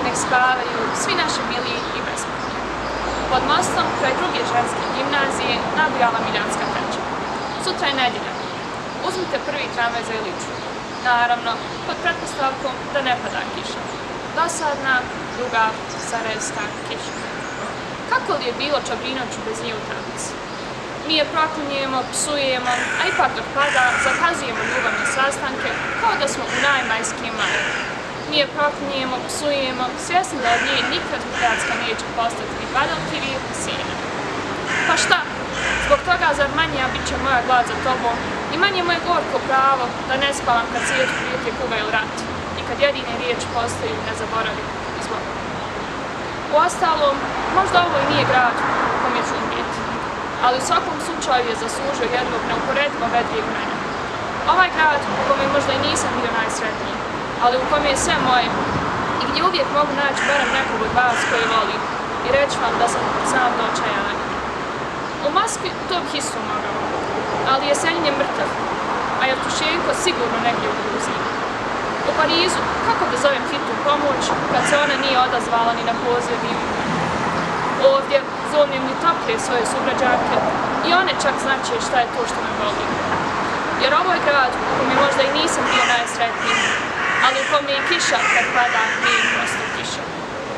nek spavaju svi naši mili i besmrtni. Pod mostom, kraj druge ženske gimnazije, nabijala Miljanska treća. Sutra je nedjelja. Uzmite prvi tramvaj za Iliću. Naravno, pod pretpostavkom da ne pada kiša. Dosadna, duga, sarajevska kiša. Kako li je bilo Čabrinoviću bez nje u travici? Mi je proklinjujemo, psujemo, a ipak dok pada, zakazujemo ljubavne sastanke kao da smo u najmajskim maju. Mi je proklinjujemo, psujemo, svjesni da od nje nikad Hrvatska neće postati ni badalkivi, ni sine. Pa šta? Zbog toga zar manje bit će moja glad za tobom i manje moje gorko pravo da ne spavam kad svijet prijeti kuga ili rat i kad jedine riječi postaju ne zaboravim izbor. Uostalom, možda ovo i nije grad u kom je ću umrijeti, ali u svakom slučaju je zaslužio jednog neuporedivo vedrijeg mene. Ovaj grad u kome možda i nisam bio najsretniji, ali u kome je sve moje i gdje uvijek mogu naći barem nekog od vas koji volim i reći vam da sam sam do očajanja. U Moskvi to bih isto mogao, ali Jesenjin je mrtav, a Jevtušenko sigurno negdje u Gruziji. U Parizu, kako da zovem hitnu pomoć kad se ona nije odazvala ni na poziv ime? Ovdje zovem ni toplije svoje sugrađanke i one čak znače šta je to što me voli. Jer ovo je grad u kome možda i nisam bio najsretniji, ali u kome i kiša kad pada nije prosto.